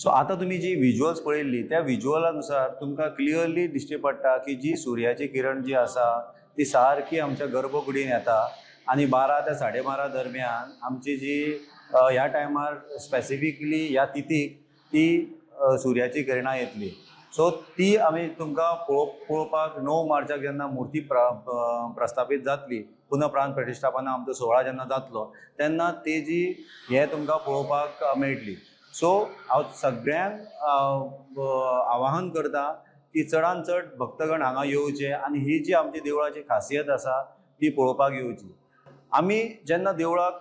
So आतां तुमी जी विज्युअल्स पळयल्ली, त्या विज्युअला नुसार तुमकां क्लियरली दिश्टी पडटा की जी सुर्याची किरण जी आसा ती सारकी आमच्या गर्भकुडीन येता आनी 12 ते 12:30 दरम्यान आमची जी ह्या टायमार, स्पेसिफिकली ह्या तिथीक ती सुर्याची किरणां येतली. सो ती आमी तुमकां पळोवपाक 9 मार्चाक जेन्ना मुर्ती प्रस्थापीत जातली, पुनः प्राण प्रतिश्ठापना आमचो सुवाळा जेन्ना जातलो, तेन्ना तेजी हे तुमकां पळोवपाक मेळटली. सो हांव सगळ्यांक आवाहन करता की चडान चड भक्तगण हांगा येवचे आनी ही जी आमची देवळाची खासियत आसा ती पळोवपाक येवची. आमी जेन्ना देवळाक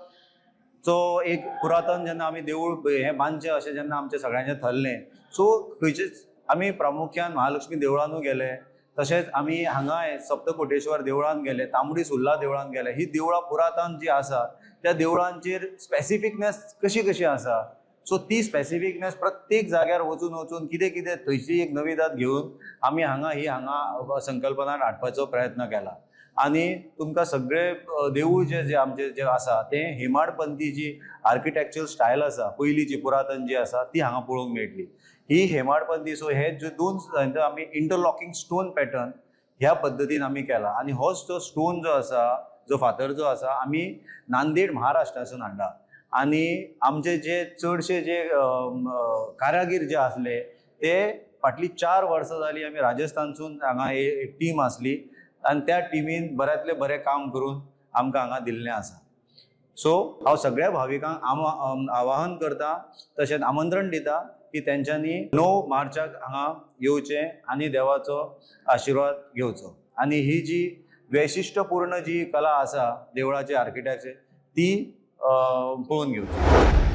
चो एक पुरातन जेन्ना आमी देवूळ हें बांदचें अशें जेन्ना आमचें सगळ्यांचें थरलें, सो खंयचेच आमी प्रामुख्यान महालक्ष्मी देवळानूय गेले, तशेंच आमी हांगाय सप्तकोटेश्वर देवळान गेले, तांबडी सुर्ला देवळान गेले. ही देवळां पुरातन जी आसा, त्या देवळांचेर स्पेसिफिकनेस कशी कशी आसा, सो ती स्पेसिफिकनेस प्रत्येक जाग्यार वचून वचून कितें कितें थंयची एक नविदाद घेवन आमी हांगा ही हांगा संकल्पना हाडपाचो प्रयत्न केला. आनी तुमकां सगळे देवूळ जे जे आमचे जे आसा तें हेमाडपंथी जी आर्किटेक्चरल स्टायल आसा, पयलींची पुरातन जी आसा, ती हांगा पळोवंक मेळटली ही हेमाडपंथी. सो हे जे दोन आमी इंटरलॉकिंग स्टोन पॅटर्न ह्या पद्दतीन आमी केला आनी होच जो स्टोन जो आसा, जो फातर जो आसा, आमी नांदेड महाराष्ट्रासून हाडला. आनी आमचे जे चडशे जे कारागीर जे आसले, ते फाटलीं 4 वर्सां जालीं आमी राजस्थानसून हांगा एक टीम आसली आनी त्या टिमीन बऱ्यांतलें बरें काम करून आमकां हांगा दिल्लें आसा. सो हांव सगळ्या भाविकांक आवाहन करता, तशेंच आमंत्रण दिता की तेंच्यांनी 9 मार्चाक हांगा येवचें आनी देवाचो आशिर्वाद घेवचो आनी ही जी वैशिश्टपूर्ण जी कला आसा देवळाची आर्किटेक्चर, ती पळोवन घेवची.